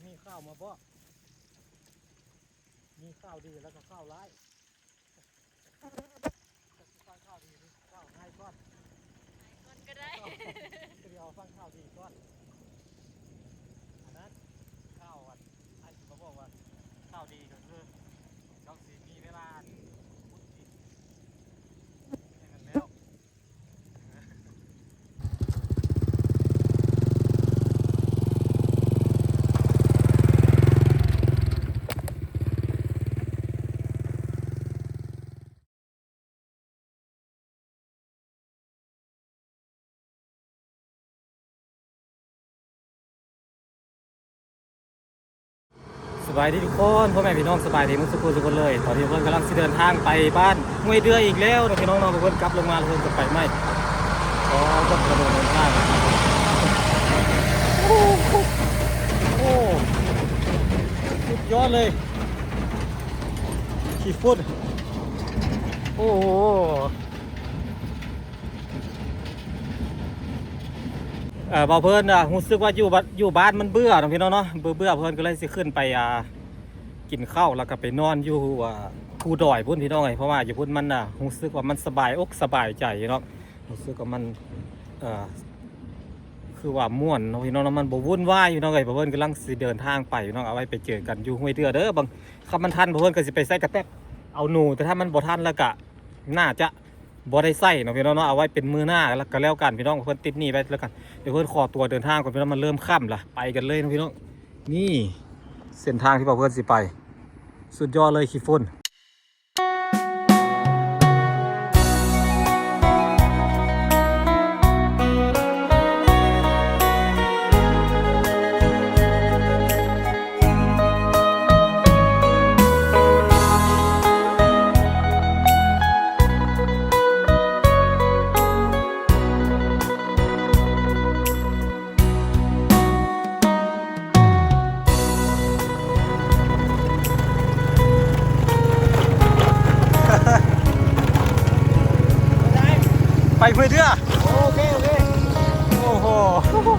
ມີຂ່າວມາບອກ ມີຂ່າວດີແລ້ວກໍຂ່າວຮ້າຍ. ຈະຊິຟັງຂ່າວດີຫຼືຂ່າວຮ້າຍກ່ອນ? ຮ້າຍກ່ອນກໍໄດ້. ເອົາ ຊິເອົາຟັງຂ່າວດີກ່ອນ. ອັນນັ້ນຂ່າວ ອັນ ອ້າຍຊິມາບອກວ່າ ຂ່າວດີກໍຄື ເຈົ້າຊິມີເວລາຂຸດດິນໃຫ້ມັນແລ້ວ. ສະບາຍດີທຸກຄົນ ພໍ່ແມ່ພີ່ນ້ອງ ສະບາຍດີໝົດທຸກຄົນທຸກຄົນເລີຍ. ຕອນນີ້ເພິ່ນກຳລັງຊິເດີນທາງໄປບ້ານຫ້ວຍເດືອອີກແລ້ວເນາະ ພີ່ນ້ອງເນາະ. ເພິ່ນກັບລົງມາ ເພິ່ນກໍໄປໃໝ່. ຂໍເບິ່ງຖະໜົນຫົນທາງ ໂອ້ໂຫ ໂອ້ ສຸດຍອດເລີຍ ຂີ້ຝຸ່ນ ໂອ້ໂຫ. ເອີ ບ່າວເພິ່ນ ອາ ຮູ້ສຶກວ່າຢູ່ບ້ານ ຢູ່ບ້ານມັນເບື່ອເນາະ ພີ່ນ້ອງເນາະ ເບື່ອໆ ເພິ່ນກໍເລີຍຊິຂຶ້ນໄປ ອາ ກິນເຂົ້າ ແລ້ວກໍໄປນອນຢູ່ ອາ ພູດອຍພຸ້ນ ພີ່ນ້ອງເອີຍ. ເພາະວ່າຢູ່ພຸ້ນມັນ ອາ ຮູ້ສຶກວ່າມັນສະບາຍອົກສະບາຍໃຈເນາະ ຮູ້ສຶກວ່າມັນ ເອີ ຄືວ່າມ່ວນເນາະ ພີ່ນ້ອງເນາະ ມັນບໍ່ວຸ່ນວາຍ ພີ່ນ້ອງເອີຍ. ເພິ່ນກຳລັງຊິເດີນທາງໄປ ພີ່ນ້ອງ ເອົາໄວ້ໄປເຈີກັນຢູ່ຫ້ວຍເດືອເດີ. ບາງ ຄັນມັນທັນ ເພິ່ນກໍຊິໄປໃສ່ກະແຕັບເອົາໜູ ແຕ່ຖ້າມັນບໍ່ທັນແລ້ວກໍໜ້າຈະ ບໍ່ໄດ້ໃຊ້ເນາະ ພີ່ນ້ອງເນາະ ເອົາໄວ້ເປັນມື້ໜ້າ ແລ້ວກໍແລ້ວກັນ ພີ່ນ້ອງ. ເພິ່ນຕິດໜີ້ໄວ້ແລ້ວກັນ ດຽວເພິ່ນຂໍຕົວເດີນທາງກ່ອນ ພີ່ນ້ອງ ມັນເລີ່ມຄ່ຳລະ ໄປກັນເລີຍເນາະ ພີ່ນ້ອງ. ນີ້ເສັ້ນທາງທີ່ວ່າເພິ່ນຊິໄປ ສຸດຍອດເລີຍ ຂີ້ຝຸ່ນ. ໄປຫ້ວຍເດືອ. ໂອເຄ ໂອເຄ ໂອ້ໂຫ.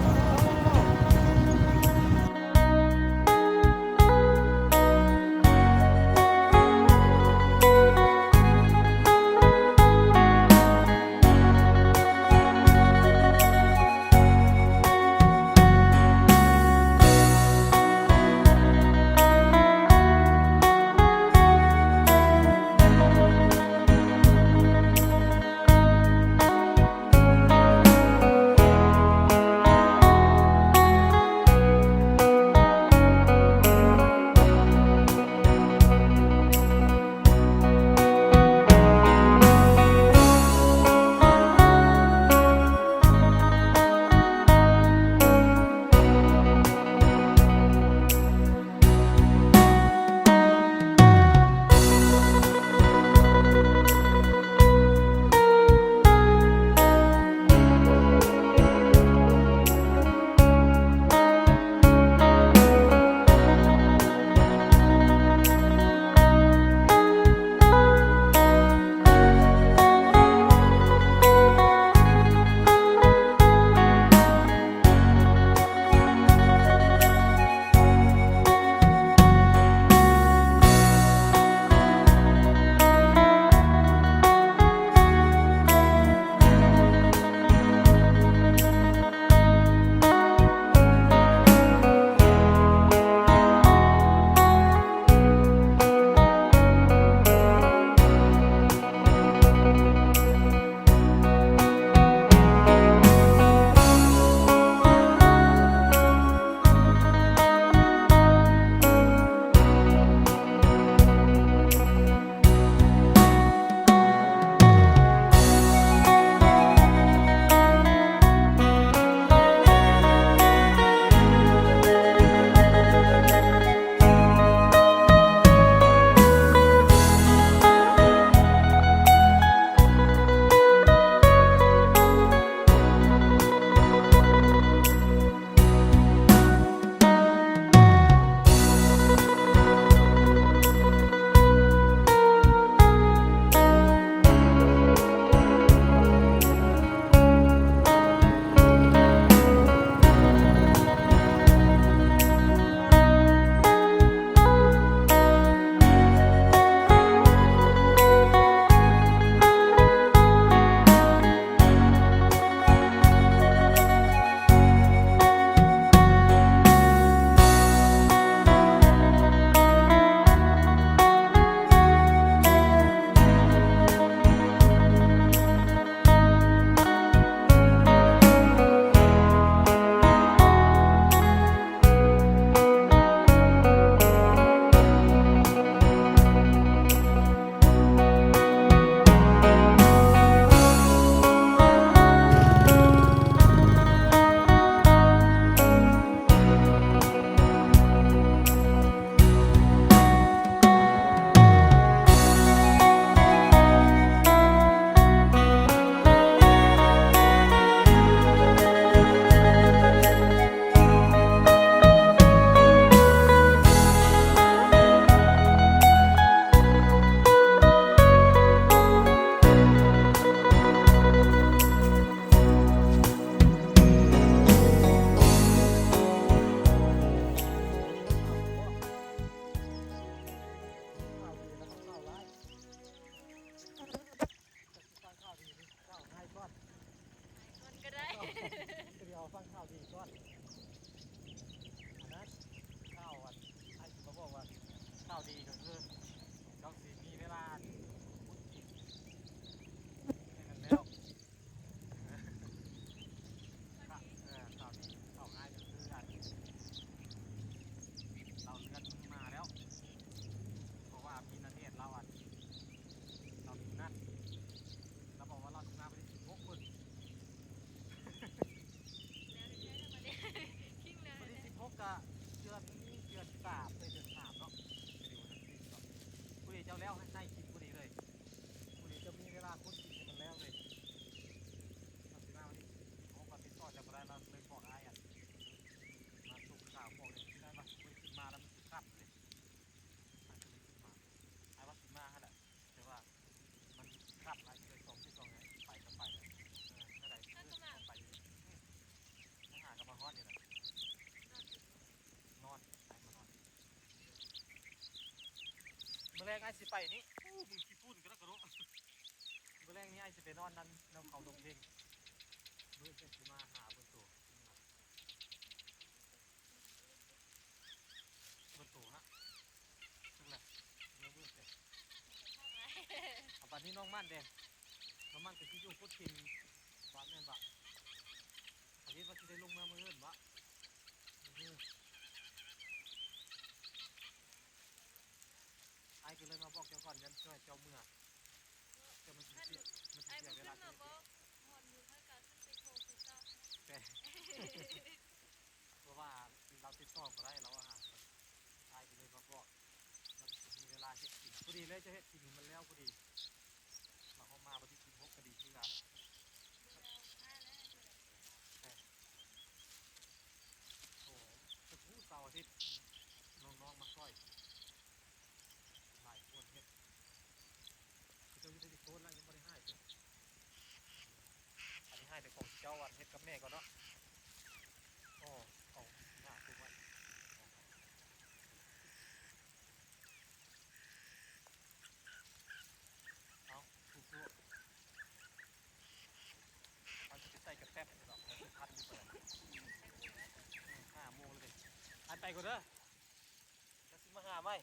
ຂໍຟັງຂ່າວດີກ່ອນ. ອັນນັ້ນ ຂ່າວອັນ ອ້າຍຊິມາບອກວ່າ ຂ່າວດີກໍຄື ເຈົ້າຊິມີເວລາຂຸດດິນໃຫ້ມັນແລ້ວ. ເອີ ຂ່າວດີ ຂ່າວຮ້າຍກໍຄືອັນ ລາວເລື່ອນມື້ມາແລ້ວ ເພາະວ່າມີນະເດດລາວອັນ ລາວມີນັດ ລາວບອກວ່າລາວຊິມາວັນທີສິບຫົກພຸ້ນ. ແລ້ວແທ້ໆ ມາເດ້ ຄິງແລ້ວ ວັນທີສິບຫົກກະເດືອນ ເດືອນສາມເລີຍ ເດືອນສາມເນາະ. ພໍດີເຈົ້າແລ້ວໃນຄລິບພໍດີເລີຍ ພໍດີເຈົ້າມີເວລາຂຸດດິນໃຫ້ມັນແລ້ວເລີຍ. ລາວຊິມາວັນທີສິບຫົກ ລາວຕິດຕໍ່ເຈົ້າບໍ່ໄດ້ ລາວເລີຍບອກອ້າຍ ອັນ ມາສົ່ງຂ່າວບອກເລີຍ ທີ່ນັ້ນວ່າບໍ່ໄດ້ຂຶ້ນມາແລ້ວ ມັນຊິຄ່ຳເລີຍ ອ້າຍກໍເລີຍຂຶ້ນມາ. ອ້າຍວ່າຊິມາຫັ້ນແຫຼະ ແຕ່ວ່າມັນຄ່ຳຫຼາຍ ເດືອນສອງ ເດືອນສອງ ໄປກໍໄປ ເອີ ເທົ່າໃດ ເອີ ໄປຢູ່ ອືມ ມາຫາກໍມາຮອດນີ້ແຫຼະ ນອນ ອ້າຍມານອນ. ມື້ແລງອ້າຍຊິໄປນີ້ ໂອ້ ມື້ຂີ້ຝຸ່ນກະດອກກະໂດະ. ມື້ແລງນີ້ອ້າຍຊິໄປນອນນຳ ນຳເຂົາດົງເພັງ ມື້ອື່ນຈັ່ງຊິມາຫາເບິ່ງໂຕ ເບິ່ງໂຕນະ ຈັ່ງໃດ ເມື່ອມື້ແຕ່ ເອົາ ບາດນີ້ນ້ອງໝັ້ນເດ້ ນ້ອງໝັ້ນກໍຊິຢູ່ພຸ້ນ ກິນບາດແມ່ນບາດ ອາທິດວ່າຊິໄດ້ລົງເມືອມື້ອື່ນບໍ? ມື້ ອ້າຍກໍເລີຍມາບອກເຈົ້າກ່ອນ ຢ້ານເຈົ້າເມືອ ເຈົ້າມັນຊິເສຍ ມັນຊິເສຍເວລາ ແຕ່ ເພາະວ່າລາວຕິດຕໍ່ບໍ່ໄດ້ ລາວວ່າຫາ ອ້າຍກໍເລີຍມາບອກ ລາວຊິມີເວລາເຮັດກິນ ພໍດີເລີຍ ຈະເຮັດກິນໃຫ້ມັນແລ້ວພໍດີ ມາເຮົາມາວັນທີສິບຫົກກໍດີຄືກັນ. ໂອ້ ຈະຜູ້ເສົາອາທິດ ນ້ອງໆມາຊ່ອຍ ຫຼາຍຄົນເຮັດ ເຂົາເຈົ້າຢູ່ໃນໂຊນລະ ຍັງບໍ່ໄດ້ຫາຍເທື່ອ ອັນນີ້ຫາຍແຕ່ຂອງເຈົ້າ ອັນເຮັດກັບແມ່ກ່ອນເນາະ. ໂອ້ ເອົາໜ້າປູກໄວ້ ເອົາ ທຸບໂລດ ເອົາຊິໄປໃສ່ກະແຕັບດອກ ມັນຊິທັນຢູ່ບໍ່ລະ ອືມ ຫ້າໂມງແລ້ວເດ້ ອັນໄປກ່ອນເດີ ແລ້ວຊິມາຫາໃໝ່. ເ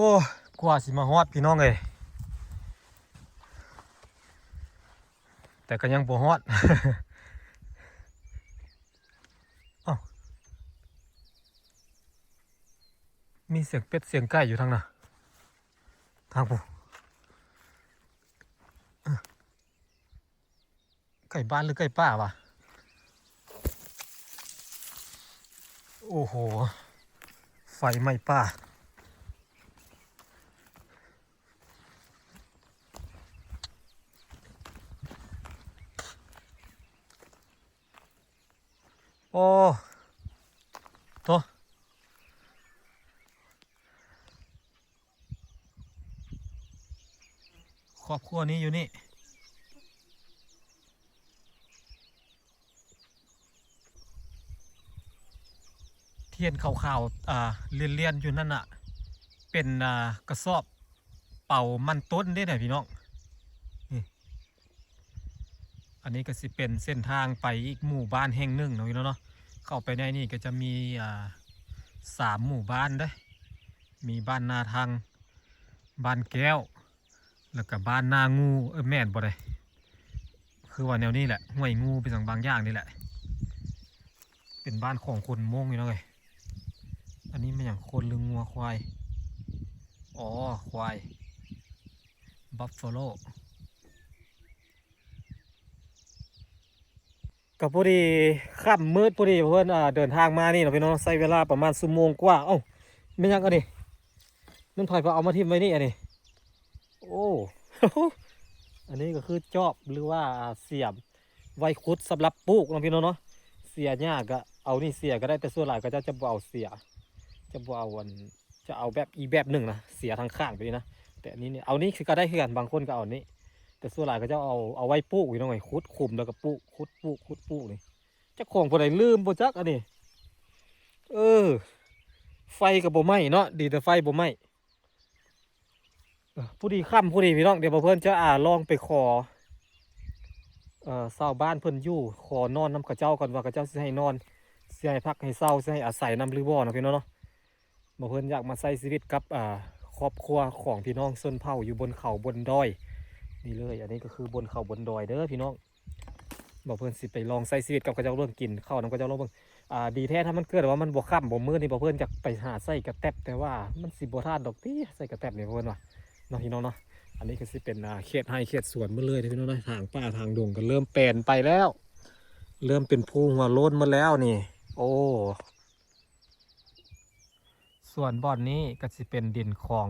ໂອ້ ກວ່າຊິມາຮອດພີ່ນ້ອງເອີຍ ແຕ່ກໍຍັງບໍ່ຮອດ. ເອົ້າ ມີສຽງເປັດສຽງໄກ່ຢູ່ທາງໜ້າ ທາງພຸ້ນ. ໃກ້ບ້ານຫຼືໃກ້ປ່າວະ? ໂອ້ໂຫ ໄຟໄໝ້ປ່າ. ໂອ້ ໂທ້. ຄອບຄົວນີ້ຢູ່ນີ້ ທີ່ເຫັນຂາວໆ ອ່າ ລຽນໆຢູ່ນັ້ນນະ ເປັນ ອ່າ ກະສອບເປົາມັນຕົ້ນເດ້ນະພີ່ນ້ອງ. ນີ້ ອັນນີ້ກໍຊິເປັນເສັ້ນທາງໄປອີກໝູ່ບ້ານແຫ່ງໜຶ່ງເນາະພີ່ນ້ອງເນາະ. ເຂົ້າໄປໃນນີ້ກໍຈະມີ ອ່າ ສາມໝູ່ບ້ານເດ້ ມີບ້ານນາທັງ ບ້ານແກ້ວ ແລ້ວກໍບ້ານນາງູ ເອີ ແມ່ນບໍ່ໄດ ຄືວ່າແນວນີ້ແຫຼະ ຫ້ວຍງູ ເປັນຫຍັງບາງຢ່າງນີ້ແຫຼະ ເປັນບ້ານຂອງຄົນມົ້ງພີ່ນ້ອງເອີຍ. ອັນນີ້ແມ່ນຫຍັງ ຄົນຫຼືງົວຄວາຍ? ອໍ ຄວາຍ ບັບຟາໂລ. ກໍພໍດີຄ່ຳມືດພໍດີ ເພິ່ນ ອ່າ ເດີນທາງມານີ້ເນາະພີ່ນ້ອງ ໃຊ້ເວລາປະມານຊົ່ວໂມງກວ່າ. ເອົ້າ ແມ່ນຫຍັງອັນນີ້? ແມ່ນໃຜພາເອົາມາຖິ້ມໄວ້ນີ້ອັນນີ້? ໂອ້ ອັນນີ້ກໍຄືຈອບ ຫຼືວ່າ ອ່າ ເສຍໄວ້ຂຸດສຳລັບປູກເນາະພີ່ນ້ອງເນາະ. ເສຍຫຍ້າກໍເອົານີ້ເສຍກໍໄດ້ ແຕ່ສ່ວນຫຼາຍເຂົາເຈົ້າຈະບໍ່ເອົາເສຍ ຈະບໍ່ເອົາອັນ ຈະເອົາແບບອີກແບບໜຶ່ງນະ ເສຍທາງຂ້າງໄປນີ້ນະ. ແຕ່ອັນນີ້ນີ້ ເອົານີ້ຄືກໍໄດ້ຄືກັນ ບາງຄົນກໍເອົານີ້ ແຕ່ສ່ວນຫຼາຍເຂົາເຈົ້າເອົາ ເອົາໄວ້ປູກພີ່ນ້ອງເອີຍ ຂຸດຂຸມແລ້ວກໍປູກ ຂຸດປູກ ຂຸດປູກນີ້. ຈັກຂອງຜູ້ໃດລືມບໍ່ຈັກອັນນີ້. ເອີ ໄຟກໍບໍ່ໄໝ້ເນາະ ດີແຕ່ໄຟບໍ່ໄໝ້. ເອີ ພໍດີຄ່ຳພໍດີພີ່ນ້ອງ ດຽວບ່າວເພິ່ນຈະ ອ່າ ລອງໄປຂໍ ເອີ ຊາວບ້ານເພິ່ນຢູ່ ຂໍນອນນຳເຂົາເຈົ້າກ່ອນວ່າເຂົາເຈົ້າຊິໃຫ້ນອນ ຊິໃຫ້ພັກໃຫ້ເຊົາ ຊິໃຫ້ອາໄສນຳຫຼືບໍ່ເນາະພີ່ນ້ອງເນາະ. ບ່າວເພິ່ນຢາກມາໃຊ້ຊີວິດກັບ ອ່າ ຄອບຄົວຂອງພີ່ນ້ອງຊົນເຜົ່າຢູ່ບົນເຂົາບົນດອຍນີ້ເລີຍ. ອັນນີ້ກໍຄືບົນເຂົາບົນດອຍເດີພີ່ນ້ອງ. ບ່າວເພິ່ນຊິໄປລອງໃຊ້ຊີວິດກັບເຂົາເຈົ້າເບິ່ງ ກິນເຂົ້ານຳເຂົາເຈົ້າລອງເບິ່ງ. ອ່າ ດີແທ້ ຖ້າມັນເກີດວ່າມັນບໍ່ຄ່ຳບໍ່ມືດນີ້ ບ່າວເພິ່ນຢາກໄປຫາໃສ່ກະແຕັບ ແຕ່ວ່າມັນຊິບໍ່ທານດອກຕິ ໃສ່ກະແຕັບນີ້ ບ່າວເພິ່ນວ່າເນາະ ພີ່ນ້ອງເນາະ. ອັນນີ້ກໍຊິເປັນ ອ່າ ເຂດໄຮ່ເຂດສວນໝົດເລີຍເດີພີ່ນ້ອງເນາະ. ທາງປ່າທາງດົງກໍເລີ່ມແປນໄປແລ້ວ ເລີ່ມເປັນພູຫົວໂລ້ນໝົດແລ້ວນີ້. ໂອ້ ສ່ວນບ່ອນນີ້ກໍຊິເປັນດິນຂອງ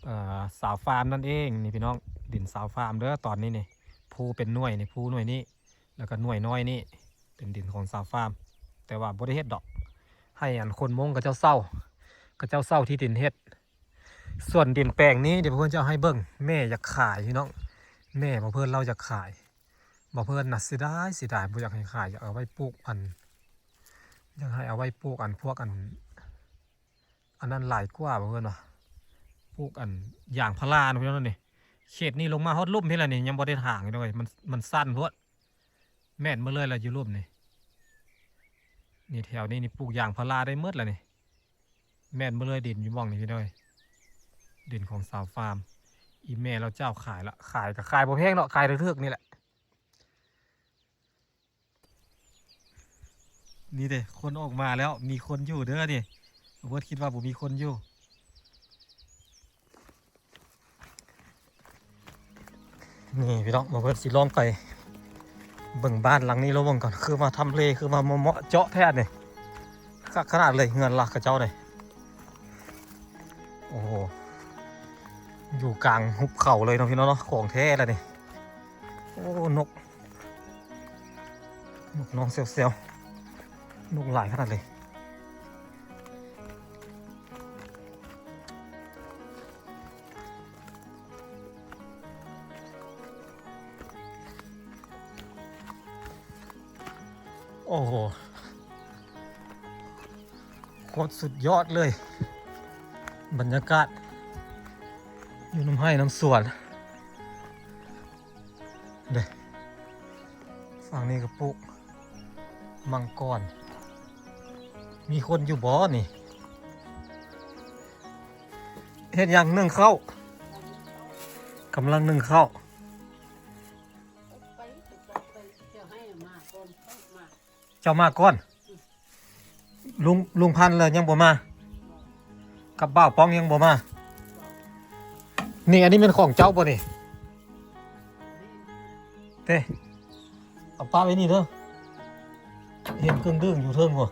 ເອີ ຊາວຟາມນັ້ນເອງນີ້ພີ່ນ້ອງ ດິນຊາວຟາມເດີ. ຕອນນີ້ນີ້ ພູເປັນໜ່ວຍນີ້ ພູໜ່ວຍນີ້ ແລ້ວກໍໜ່ວຍນ້ອຍນີ້ ເປັນດິນຂອງຊາວຟາມ ແຕ່ວ່າບໍ່ໄດ້ເຮັດດອກ ໃຫ້ອັນຄົນມົ້ງເຂົາເຈົ້າເຊົ່າ ເຂົາເຈົ້າເຊົ່າທີ່ດິນເຮັດ. ສ່ວນດິນແປງນີ້ ດຽວເພິ່ນຈະເອົາໃຫ້ເບິ່ງ ແມ່ຢາກຂາຍພີ່ນ້ອງ ແມ່ຂອງເພິ່ນລາວຢາກຂາຍ. ບ່າວເພິ່ນນະເສຍດາຍ ເສຍດາຍ ບໍ່ຢາກໃຫ້ຂາຍ ຢາກເອົາໄວ້ປູກອັນ ຢາກໃຫ້ເອົາໄວ້ປູກອັນພວກອັນ ອັນນັ້ນຫຼາຍກວ່າ ບ່າວເພິ່ນວ່າ ປູກອັນຢາງພາລາເນາະພີ່ນ້ອງເນາະ. ນີ້ເຂດນີ້ລົງມາຮອດລຸ່ມພີ້ແຫຼະນີ້ ຍັງບໍ່ໄດ້ຖາງຢູ່ເດີ ມັນ ມັນຊັນໂພດ. ແມ່ນໝົດເລີຍລະຢູ່ລຸ່ມນີ້ ນີ້ແຖວນີ້ນີ້ປູກຢາງພາລາໄດ້ໝົດລະນີ້. ແມ່ນໝົດເລີຍດິນຢູ່ໝ່ອງນີ້ພີ່ນ້ອງເອີຍ ດິນຂອງຊາວຟາມ. ອີ່ແມ່ລາວເຈົ້າຂາຍລະ ຂາຍກໍຂາຍບໍ່ແພງເນາະ ຂາຍຖືກໆນີ້ແຫຼະ. ນີ້ເດ້ ຄົນອອກມາແລ້ວ ມີຄົນຢູ່ເດີນີ້. ເພິ່ນຄິດວ່າບໍ່ມີຄົນຢູ່. ນີ້ພີ່ນ້ອງ ມາເພິ່ນຊິລອງໄປເບິ່ງບ້ານຫຼັງນີ້ລອງເບິ່ງກ່ອນ ຄືວ່າທຳເລ ຄືວ່າເໝາະເຈາະແທ້ນີ້ ຄັກຂະໜາດເລີຍ ເຮືອນລາວເຂົາເຈົ້ານີ້. ໂອ້ໂຫ ຢູ່ກາງຫຸບເຂົາເລີຍເນາະພີ່ນ້ອງເນາະ ຂອງແທ້ລະນີ້. ໂອ້ ນົກ ນົກຮ້ອງແຊວໆ ນົກຫຼາຍຂະໜາດເລີຍ. ໂອ້ໂຫ ໂຄດສຸດຍອດເລີຍ ບັນຍາກາດຢູ່ນຳໄຮ່ນຳສວນ. ເດ້ ຝັ່ງນີ້ກໍປູກມັງກອນ. ມີຄົນຢູ່ບໍ່ນີ້? ເຮັດຫຍັງ? ໜຶ້ງເຂົ້າ. ກຳລັງໜຶ້ງເຂົ້າ. ເຈົ້າມາກ່ອນ. ລຸງ ລຸງພັນລະຍັງບໍ່ມາ ກັບບ່າວປ້ອງຍັງບໍ່ມາ. ນີ້ ອັນນີ້ແມ່ນຂອງເຈົ້າບໍ່ນີ້? ເຕ ເອົາປະໄວ້ນີ້ເດີ. ເຫັນເຄື່ອງດື່ມຢູ່ເທິງພຸ້ນ.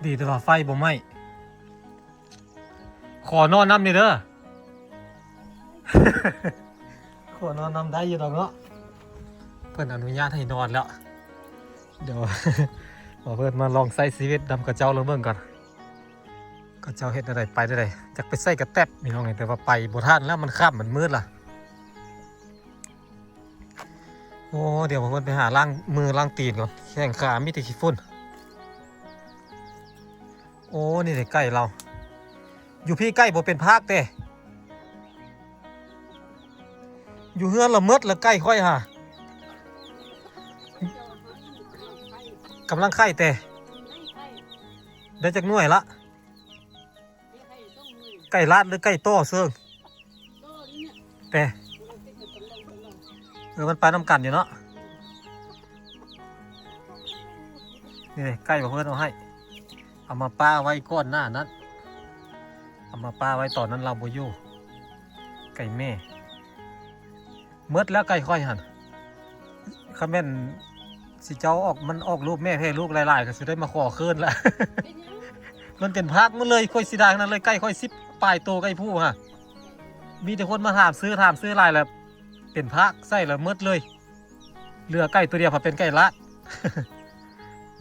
ດີແຕ່ວ່າໄຟບໍ່ໄໝ້. ຂໍນອນນຳແດ່ເດີ. ຂໍນອນນຳໄດ້ຢູ່ດອກເນາະ. ເພິ່ນອະນຸຍາດໃຫ້ນອນແລ້ວ. ດຽວ ເອົາເພິ່ນມາລອງໃຊ້ຊີວິດນຳເຂົາເຈົ້າລອງເບິ່ງກ່ອນ. ເຂົາເຈົ້າເຮັດແນວໃດ ໄປແນວໃດ. ຢາກໄປໃສ່ກະແຕັບພີ່ນ້ອງເອີຍ ແຕ່ວ່າໄປບໍ່ທັນແລ້ວ ມັນຄ່ຳ ມັນມືດລະ. ໂອ້ ດຽວເພິ່ນໄປຫາລ້າງມືລ້າງຕີນກ່ອນ. ແຂ້ງຂາມີແຕ່ຂີ້ຝຸ່ນ. ໂອ້ ນີ້ເດ້ໄກ່ລາວ. ຢູ່ພີ້ໄກ່ບໍ່ເປັນພາກເຕ. ຢູ່ເຮືອນລະໝົດລະໄກ່ຂ້ອຍຫາ. ກຳລັງໄຂ່ແຕ່. ໄດ້ຈັກໜ່ວຍລະ? ໄກ່ລາດຫຼືໄກ່ຕໍ່ເຊິ່ງ? ແຕ່ ເອີ ມັນໄປນຳກັນຢູ່ເນາະ. ນີ້ເດ້ ໄກ່ບໍ່ເພິ່ນເອົາໃຫ້. ເອົາມາປະໄວ້ກ່ອນໜ້ານັ້ນ. ເອົາມາປະໄວ້ຕອນນັ້ນລາວບໍ່ຢູ່. ໄກ່ແມ່. ໝົດແລ້ວໄກ່ຂ້ອຍຫັ້ນ. ຄັນແມ່ນຊິເຈົ້າອອກ ມັນອອກລູກແມ່ແຜ່ລູກຫຼາຍໆ ກໍຊິໄດ້ມາຂໍຄືນລະ. ມັນເປັນພາກໝົດເລີຍ. ຂ້ອຍເສຍດາຍຂະໜາດເລີຍ. ໄກ່ຂ້ອຍສິບປາຍໂຕ ໄກ່ຜູ້ຫະ. ມີແຕ່ຄົນມາຖາມຊື້ ຖາມຊື້ຫຼາຍລະ ເປັນພາກໃສ່ລະໝົດເລີຍ. ເຫຼືອໄກ່ໂຕດຽວພັດເປັນໄກ່ລາດ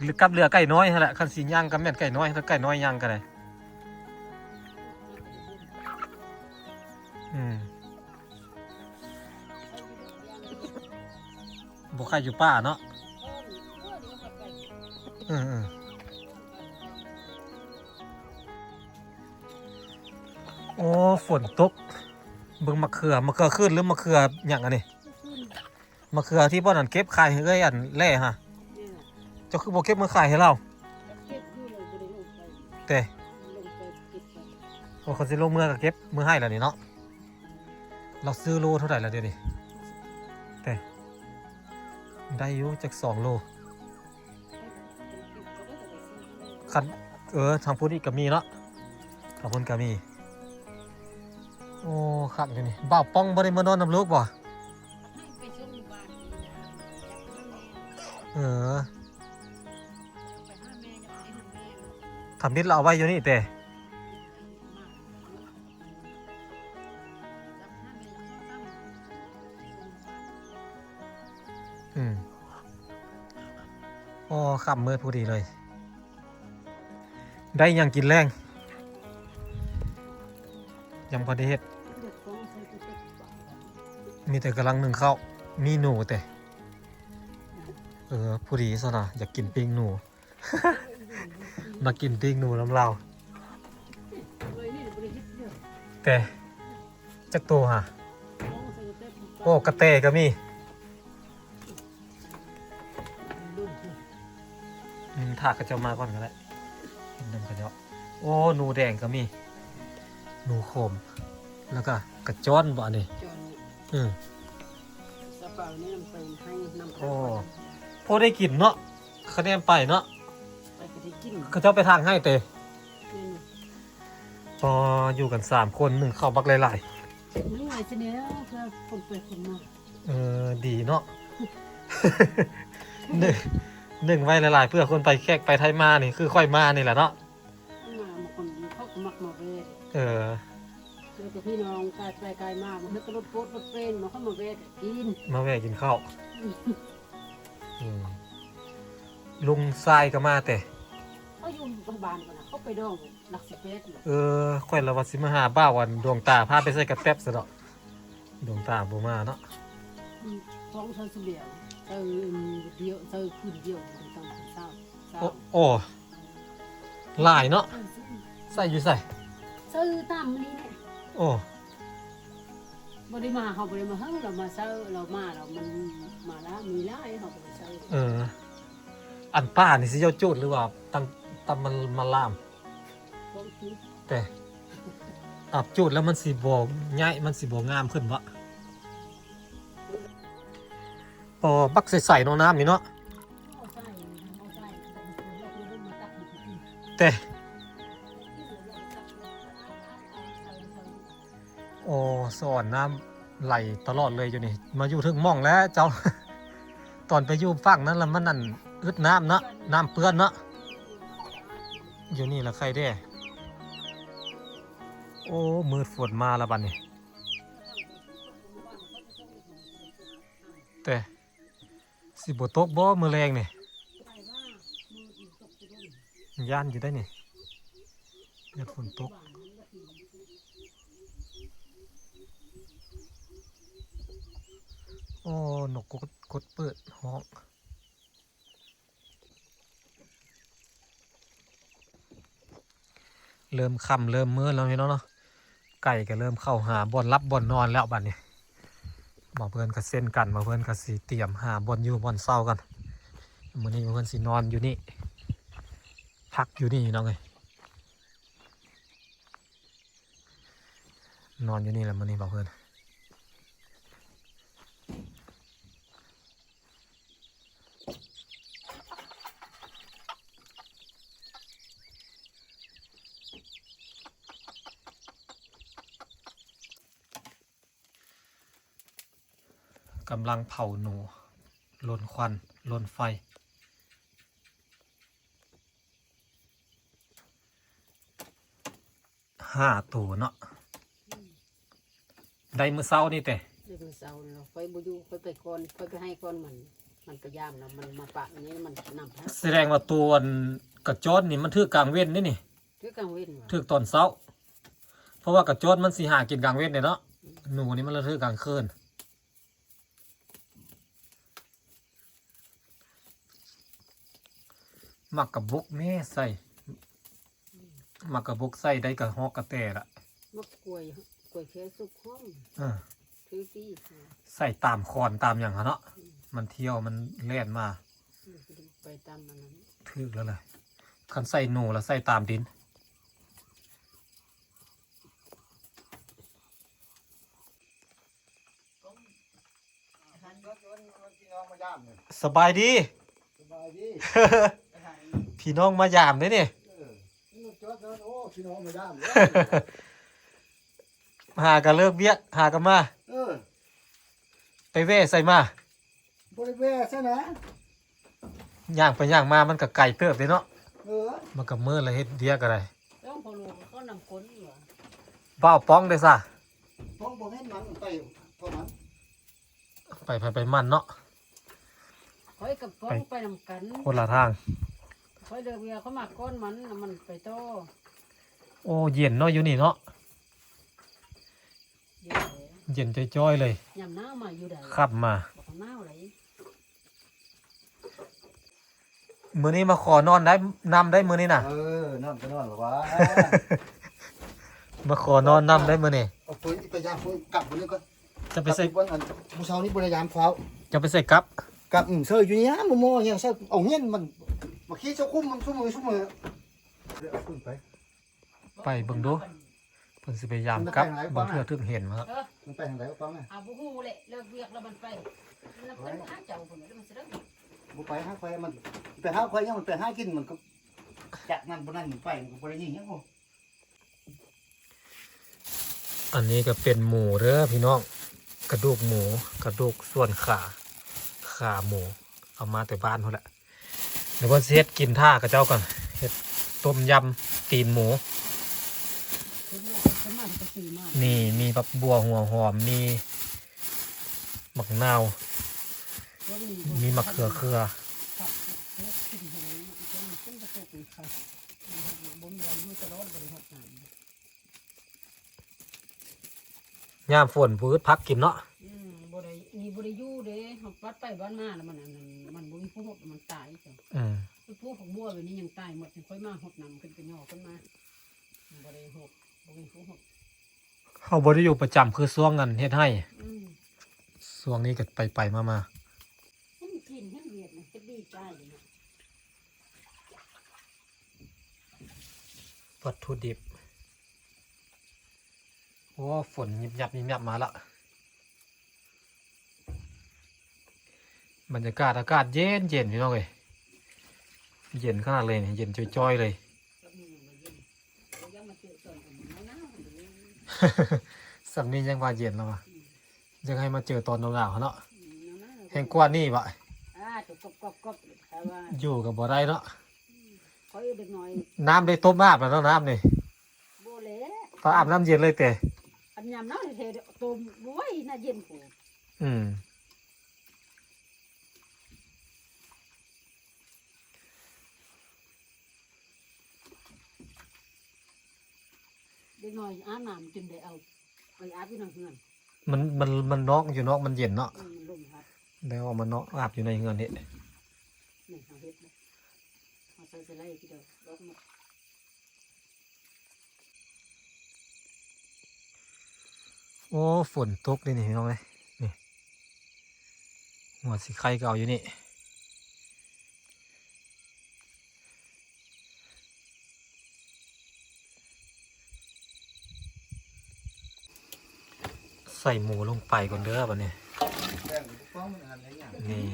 ຫຼືກັບເຫຼືອໄກ່ນ້ອຍຫັ້ນແຫຼະ. ຄັນຊິຍ່າງກໍແມ່ນໄກ່ນ້ອຍ ຖ້າໄກ່ນ້ອຍຍ່າງກໍໄດ້. ອືມ ບໍ່ໄຂ່ຢູ່ປ່າເນາະ. ເອີໆ ໂອ້ ຝົນຕົກ. ເບິ່ງມະເຂືອ ມະເຂືອຂຶ້ນ ຫຼືມະເຂືອຫຍັງອັນນີ້? ມະເຂືອທີ່ບ່ອນນັ້ນເກັບຂາຍໃຫ້ເອື້ອຍອັນແຫຼະຫະ. ເຈົ້າຄືບໍ່ເກັບມາຂາຍໃຫ້ລາວ? ເກັບຢູ່ ລາວບໍ່ໄດ້ລົງໄປ. ແຕ່ ລົງໄປເກັບໄປ. ໂອ້ ຄັນຊິລົງເມືອກໍເກັບມາໃຫ້ລະນີ້ເນາະ. ລາວຊື້ໂລເທົ່າໃດລະດຽວນີ້? ແຕ່ ໄດ້ຢູ່ຈັກສອງໂລ. ຄັນ ເອີ ທາງພຸ້ນອີກກໍມີເນາະ. ທາງພຸ້ນກໍມີ. ໂອ້ ຄັກຢູ່ນີ້. ບ່າວປ້ອງບໍ່ໄດ້ມານອນນຳລູກບໍ່? ໃຫ້ໄປສົ່ງຢູ່ບ້ານນີ້ນະ. ເອີ ໄປຫາແມ່ ຢາກໄປຫາແມ່. ທຳອິດລະເອົາໄວ້ຢູ່ນີ້ແຕ່. ອືມ ໂອ້ ຄ່ຳມືດພໍດີເລີຍ. ໄດ້ຫຍັງກິນແລງ? ຍັງບໍ່ໄດ້ເຮັດ. ມີແຕ່ກຳລັງໜຶ້ງເຂົ້າ. ມີໜູແຕ່. ເອີ ພໍດີຊັ້ນນະ ຢາກກິນປີ້ງໜູ. ມາກິນປີ້ງໜູນຳລາວ. ແຕ່ ຈັກໂຕຫະ? ໂອ້ ກະແຕກໍມີ. ອືມ ຖ້າເຂົາເຈົ້າມາກ່ອນກໍໄດ້ ກິນນຳເຂົາເຈົ້າ. ໂອ້ ໜູແດງກໍມີ. ໜູໂຂມ ແລ້ວກໍກະຈ້ອນບໍ່ອັນນີ້? ຈ້ອນນີ້. ອືມ ສະເປົານີ້ນຳໄປໃຫ້ນຳ. ໂອ້ ພໍໄດ້ກິນເນາະ. ຄະແນນໄປເນາະ ໄປກໍໄດ້ກິນ. ເຂົາເຈົ້າໄປທາງໃຫ້ເຕ. ແມ່ນ. ພໍຢູ່ກັນສາມຄົນ ໜຶ້ງເຂົ້າບັກຫຼາຍໆ. ໜຶ້ງຫຼາຍຊະແນວ ເພື່ອຄົນໄປຄົນມາ. ເອີ ດີເນາະ. ໜຶ້ງ ໜຶ້ງໄວ້ຫຼາຍໆ ເພື່ອຄົນໄປແຂກໄປໄທມານີ້ ຄືຂ້ອຍມານີ້ແຫຼະເນາະ. ມາ ບາງຄົນເຂົາກໍມັກມາແວ່. ເອີ ແລ້ວກໍພີ່ນ້ອງກາຍໄປກາຍມາ ບາງເທື່ອກໍລົດໂພດລົດເປັນ ມາເຂົ້າມາແວ່ກໍກິນ ມາແວ່ກິນເຂົ້າ. ອືມ ອືມ ລຸງຊາຍກໍມາແຕ່ ເຂົາຢູ່ບ້ານພຸ້ນນະ ເຂົາໄປດອງຫຼັກສິບແປດ. ເອີ ຂ້ອຍລະວ່າຊິມາຫາບ່າວອັນດວງຕາ ພາໄປໃສ່ກະແຕັບຊະເນາະ. ດວງຕາບໍ່ມາເນາະ. ອືມ ຂອງໃສ່ຊຸດດຽວ ໃສ່ດຽວ ໃສ່ຄືນດຽວ ບໍ່ໄດ້ຕ້ອງໃສ່. ໂອ້ ໂອ້ ຫຼາຍເນາະ. ເອີ ໃສ່ຢູ່ໃສ? ໃສ່ຕາມນີ້ແຫຼະ. ໂອ້ ບໍ່ໄດ້ມາ ເຮົາບໍ່ໄດ້ມາເຫິງ ລາວມາໃສ່ ລາວມາແລ້ວມັນມາລະ ມີຫຼາຍ ເຮົາບໍ່ໄດ້ໃສ່. ເອີ ອັນປ້ານີ້ຊິເຈົ້າຈູດ ຫຼືວ່າຕັ້ງ ຕັ້ງມັນມາລາມ? ແຕ່ ອັບຈູດແລ້ວມັນຊິບໍ່ໃຫຍ່ ມັນຊິບໍ່ງາມຂຶ້ນບໍ? ອໍ ບັກໃສໆເນາະ ນ້ຳນີ້ເນາະ ແຕ່ ໂອ້ ສະອອນນ້ຳໄຫຼຕະຫຼອດເລີຍຢູ່ນີ້ ມາຢູ່ເທິງໝ່ອງແລ້ວເຈົ້າ. ຕອນໄປຢູ່ຝັ່ງນັ້ນລະມັນອັນ ອຶດນ້ຳເນາະ ນ້ຳເປື້ອນເນາະ ຢູ່ນີ້ລະໄຄແດ່. ໂອ້ ມືດຝົນມາລະບັດນີ້ ແຕ່ ຊິບໍ່ຕົກບໍ່ມື້ແລງນີ້? ຢ້ານຢູ່ໄດ໋ນີ້ ຢ້ານຝົນຕົກ. ໂອ້ ນົກກົດ ກົດເປີດຮ້ອງ. ເລີ່ມຄ່ຳເລີ່ມມືດແລ້ວພີ່ນ້ອງເນາະ ໄກ່ກໍເລີ່ມເຂົ້າຫາບ່ອນຫຼັບບ່ອນນອນແລ້ວບັດນີ້. ບ່າວເພື່ອນກໍເຊັ່ນກັນ ບ່າວເພື່ອນກໍຊິຕຽມຫາບ່ອນຢູ່ບ່ອນເຊົາກັນ. ມື້ນີ້ບ່າວເພື່ອນຊິນອນຢູ່ນີ້ ພັກຢູ່ນີ້ພີ່ນ້ອງເອີຍ ນອນຢູ່ນີ້ແຫຼະມື້ນີ້ບ່າວເພື່ອນ. ກຳລັງເຜົາໜູ ລົນຄວັນລົນໄຟ. ຫ້າໂຕເນາະ ອືມ ໄດ້ມື້ເຊົ້ານີ້ເຕະ ໄດ້ມື້ເຊົ້ານີ້ເນາະ ຂ້ອຍບໍ່ຢູ່ ຂ້ອຍໄປກ່ອນ ຂ້ອຍໄປໃຫ້ກ່ອນມັນ ມັນໄປຢາມນຳ ມັນມາປະນີ້ ມັນນຳ ສະແດງວ່າໂຕອັນກະຈອນນີ້ມັນຖືກກາງເວັນເດ້ນີ້ ຖືກກາງເວັນຫວາ ຖືກຕອນເຊົ້າ ເພາະວ່າກະຈອນມັນຊິຫາກິນກາງເວັນເດ້ເນາະ ອືມ ໜູນີ້ມັນລະຖືກກາງຄືນ. ໝາກກະບົກແມ້ໃສ່ ໝາກກະບົກໃສ່ໄດ້ກະຮອກກະແຕລະ ໝາກກ້ວຍ ກ້ວຍແຄສຸກຫ້ອງ ເອີ ຖືກດີ ໃສ່ຕາມຂອນຕາມຫຍັງຫັ້ນເນາະ ອືມ ມັນທ່ຽວມັນແລ່ນມາ ອືມ ໄປຕາມອັນນັ້ນ ຖືກແລ້ວລະ ຄັນໃສ່ໜູລະໃສ່ຕາມດິນ. ສະບາຍດີ ສະບາຍດີ ພີ່ນ້ອງມາຢາມເດ້ນີ້ ເອີ ໂອ້ ພີ່ນ້ອງມາຢາມເດ້ ຫາກະເລີກວຽກ ຫາກະມາ ເອີ ໄປແວ່ໃສມາ? ບໍ່ໄດ້ແວ່ໃສນະ ຍ່າງໄປຍ່າງມາມັນກະໄກເຕີບເດ້ເນາະ ເອີ ມັນກະເມີແລ້ວເຮັດວຽກກະໄດ້ ຕ້ອງພໍໂລເຂົ້ານຳຄົນຢູ່ຫວາ ບ່າວປ້ອງເດ້ຊະ ປ້ອງບໍ່ແມ່ນມັນໄປເພາະມັນ ໄປໃຜໄປມັນເນາະ ຂ້ອຍກັບປ້ອງໄປນຳກັນ ຄົນລະທາງ ຂ້ອຍເລີກວຽກ ຂ້ອຍມາກ່ອນມັນ ແລ້ວມັນໄປຕໍ່ ໂອ້ ເຢັນເນາະຢູ່ນີ້ເນາະ ເຢັນແຫຼະ ເຢັນຈ້ອຍໆເລີຍ ຍາມໜາວມາຢູ່ໃດ ຂັບມາ ບໍ່ໜາວໃດ ມື້ນີ້ມາຂໍນອນໄດ້ ນຳໄດ້ມື້ນີ້ນະ ເອີ ນອນກໍນອນລະຫວາ ມາຂໍນອນນຳໄດ້ມື້ນີ້ ເອົາເພິ່ນໄປຢາມເພິ່ນກັບມື້ນີ້ກ່ອນ ຈະໄປໃສ່ ກັບວັນອັນມື້ເຊົ້ານີ້ບໍ່ໄດ້ຢາມເຊົ້າ ຈະໄປໃສ່ກັບ ກັບ ອືມ ເຊີຢູ່ນີ້ ໝໍໆຫຍັງໃສ່ ເອົາເຮຍນມັນ ມາຂີ່ເຈົ້າຄຸມມັນຊຸມື້ຊຸມື້ ເອົາເພິ່ນໄປ ໄປເບິ່ງດູ ເພິ່ນຊິໄປຢາມກັບ ມັນໄປທາງໃດ ບາງເທື່ອຖືກເຫັນມາ ເອີ ມັນໄປທາງໃດ ເອົາຟັງນະ ອ່າ ບໍ່ຮູ້ແຫຼະ ເລີກວຽກແລ້ວມັນໄປ ມັນໄປຫາເຈົ້າພຸ້ນ ແລ້ວມັນຊິໄດ້ ບໍ່ໄປຫາຂ້ອຍ ມັນໄປຫາຂ້ອຍ ຍັງມັນໄປຫາກິນ ມັນກໍຈາກນັ້ນບໍ່ນັ້ນ ມັນໄປ ມັນກໍບໍ່ໄດ້ຍິງຫຍັງ ໂອ້ ອັນນີ້ກໍເປັນໝູເດີພີ່ນ້ອງ ກະດູກໝູ ກະດູກສ່ວນຂາ ຂາໝູ ເອົາມາແຕ່ບ້ານພຸ້ນແຫຼະ ດຽວເພິ່ນຊິເຮັດກິນຖ້າເຂົາເຈົ້າກ່ອນ ເຮັດຕົ້ມຢຳຕີນໝູ ນີ້ມີບັກບົ່ວ ຫົວຫອມ ມີບັກນາວ ມີບັກເຂືອເຂືອ ຍາມຝົນບໍ່ອຶດຜັກກິນເນາະ ອືມ ບໍ່ໄດ້ ນີ້ບໍ່ໄດ້ຢູ່ເດ້ ເຮົາປັດໄປບັດມາແລ້ວມັນ ອັນນັ້ນ ມັນບໍ່ມີຜູ້ຫົດ ມັນຕາຍເຈົ້າ ອືມ ໄປປູກຜັກບົວໄວ້ນີ້ຍັງຕາຍໝົດ ຈັ່ງຄ່ອຍມາຫົດນຳ ຂຶ້ນໄປຍໍຂຶ້ນມາ ບໍ່ໄດ້ຫົດ ບໍ່ມີຜູ້ຫົດ ເຮົາບໍ່ໄດ້ຢູ່ປະຈຳ ຄືຊ່ວງອັນເຮັດໄຮ່ ອືມ ຊ່ວງນີ້ກໍໄປໆມາໆ ມັນກິນເຮັດວຽກນະ ເຮັດດີຕາຍເດເນາະ ວັດຖຸດິບ. ໂອ້ ຝົນຍິບຍັບຍິບຍັບມາລະ. ບັນຍາກາດອາກາດເຢັນໆ ພີ່ນ້ອງເອີຍ ເຢັນຂະໜາດເລີຍນີ້ ເຢັນຈ່ອຍໆ ເລີຍ. ສ່ຳນີ້ຍັງວ່າເຢັນແລ້ວວ່າ ຢາກໃຫ້ມາເຈີຕອນໜາວໆ ເນາະ. ແຮງກວ່ານີ້ບະ ຢູ່ກໍບໍ່ໄດ້ເນາະ. ນ້ຳໄດ້ຕົ້ມອາບແລ້ວເນາະ ນ້ຳນີ້. ບໍ່ແຫຼະ ຕ້ອງອາບນ້ຳເຢັນເລີຍເຕະ. ອັນຍາມໜາວແທ້ໆ ຕົ້ມ ໂອ້ຍ ນ້ຳເຢັນພຸ້ນ. ອືມ ເດັກນ້ອຍອາບນ້ຳຈົນໄດ້ເອົາໄປອາບຢູ່ໃນເຮືອນ. ມັນ ມັນ ມັນນອກ ຢູ່ນອກມັນເຢັນເນາະ. ອືມ ລົມພັດ ໄດ້ອອກມານອກອາບຢູ່ໃນເຮືອນເດ. ນີ້ເຮົາເຮັດເນາະ ເຮົາໃສ່ສະໄລທີ່ດອກ ດອກໝົດ. ໂອ້ ຝົນຕົກເດ້ນີ້ ພີ່ນ້ອງເອີຍ ນີ້ ຫົວສີໄຂ່ກໍເອົາຢູ່ນີ້. ໃສ່ໝູລົງໄປກ່ອນເດີບັດນີ້. ນີ້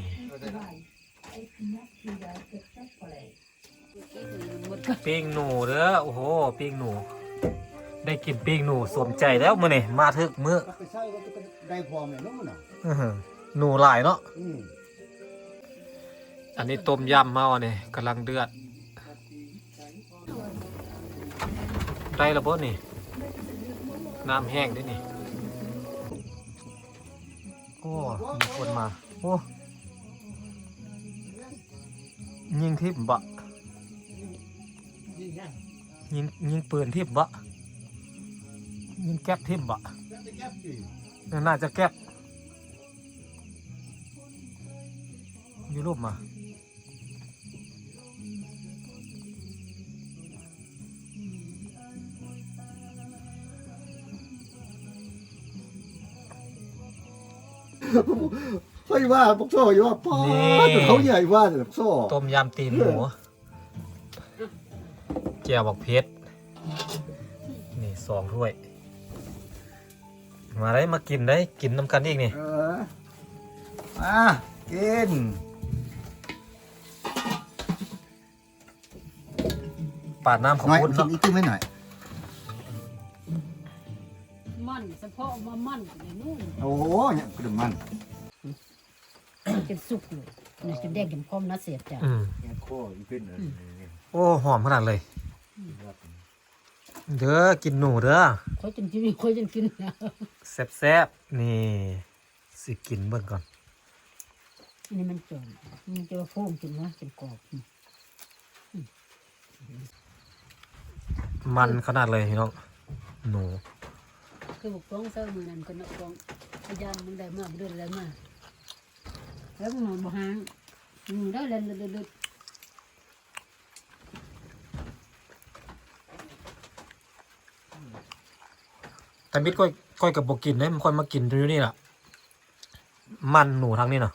ປີ້ງໜູເດີ. ໂອ້ໂຫ ປີ້ງໜູ ໄດ້ກິນປີ້ງໜູສົມໃຈແລ້ວມື້ນີ້ ມາຖືກມື້. ໄດ້ພໍແມ່ນໜູນະ ອື ໜູຫຼາຍເນາະ. ອື ອັນນີ້ຕົ້ມຢຳເຮົາ ອັນນີ້ກຳລັງເດືອດ. ໄດ້ລະບໍ່ນີ້? ນ້ຳແຫ້ງເດ້ນີ້. ໂອ້ ມີຄົນມາ. ໂອ້ ຍິງຖິ້ມບໍ? ຍິງຫຍັງ? ຍິງ ຍິງປືນຖິ້ມບໍ? ຍິງແກັບຖິ້ມບໍ? ແກັບຕິ ແກັບຕິ ເອີ ໜ້າຈະແກັບ. ຢູ່ລຸ່ມມາ. ຂ້ອຍວ່າບັກຊໍ ຢ່າວ່າ ປ້າ ນີ້ ເຂົາໃຫຍ່ວ່າບັກຊໍ. ຕົ້ມຢຳຕີນໝູ ແຈ່ວບັກເຜັດ ນີ້ສອງຖ້ວຍ. ມາໄດ້ ມາກິນໄດ້ ກິນນຳກັນອີກນີ້. ເອີ ມາກິນ. ປາດນ້ຳເຂົ້າປຸ້ນເນາະ. ອີກຕື່ມໜ້ອຍ. ມັນສະເພາະວ່າມັນຢູ່ໃນໜູ. ໂອ້ ຍັງຄືມັນ ຈົນສຸກຢູ່ ນີ້ຈົນແດງຈົນຂອມນະ ແຊບຈ້າ. ອືມ ແກງຄໍອີເປັນ. ໂອ້ ຫອມຂະໜາດເລີຍ. ເດີ ກິນໜູເດີ. ຂ້ອຍຈົນກິນ ຂ້ອຍຈົນກິນ. ແຊບໆ ນີ້ ຊິກິນເບິ່ງກ່ອນ. ອັນນີ້ມັນຈອມ ມັນຈະວ່າໂຟມຂຶ້ນມາຈົນກອບ. ມັນຂະໜາດເລີຍພີ່ນ້ອງ ໜູ. ຄືບັກຟອງເຊົ້າມື້ນັ້ນ ກັນເນາະ ຟອງ ພະຍາມມັນໄດ້ມາ ບໍ່ໄດ້ໄດ້ມາ ແລ້ວມັນນອນບໍ່ຫ້າງ ອືມ ໄດ້ແລ່ນເລີດໆ. ຕາມິດຂ້ອຍ ຂ້ອຍກໍບໍ່ກິນເດ້ ຂ້ອຍມາກິນຢູ່ນີ້ລະ ມັນໜູທາງນີ້ນະ.